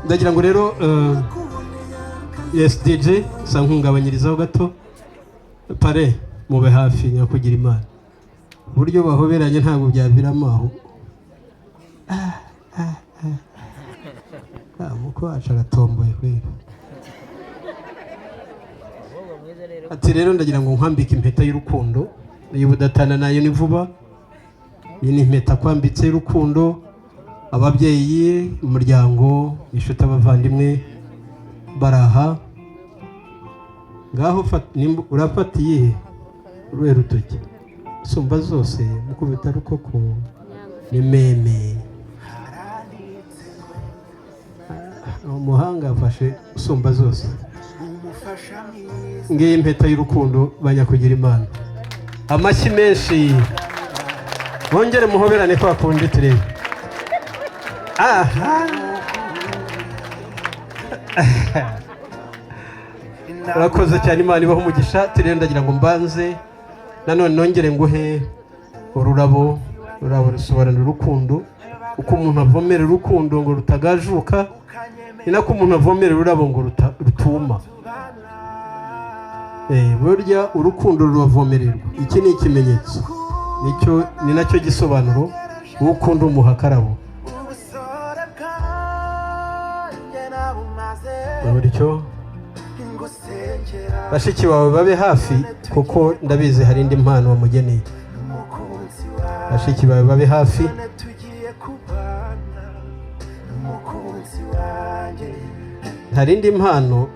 Ndagira ngo rero, yes, DJ sa nkungabanyirizaho gato. Pare mube hafi, nyakugira Imana. Uburyo bahoberanye ntabwo byaviramo aho. Ah, ah, ah. Ah, umukwe wacu aratomboye kweri. Umukobwa mwiza rero. Ati rero ndagira ngo nkwambike impeta y'urukundo y'ubudatana, nayo ni vuba. Iyi ni impeta kwambitse y'urukundo. Ababyeyi, umuryango, inshuti, abavandimwe baraha ngaho. Urafata iyihe? Uruhe rutoki? Usumba zose mukubita rukoko ni meme. Ah, umuhanga afashe usumba zose. Ngiyi impeta y'urukundo, banyakugira Imana. Amashyi menshi, bongere muhoberane kwa kundi turebe. Aha, urakoze cyane, Imana ibaho umugisha. Turebe, ndagira ngo mbanze nanone nongere nguhe ururabo. Ururabo rusobanura urukundo. Uko umuntu avomera urukundo ngo rutagajuka, ni nako umuntu avomera ururabo ngo rutuma. Burya urukundo ruravomererwa. Iki ni ikimenyetso, nicyo ni nacyo gisobanuro. Uwo ukunda umuha akarabo. Ubusore bwanjye nabumaze Buryo ngusengera. Bashiki bawe babe hafi, kuko ndabizi hari indi mpano wamugeneye. Umukunzi wawe. Bashiki bawe babe hafi. None tugiye kubana, umukunzi wanjye. Hari indi mpano.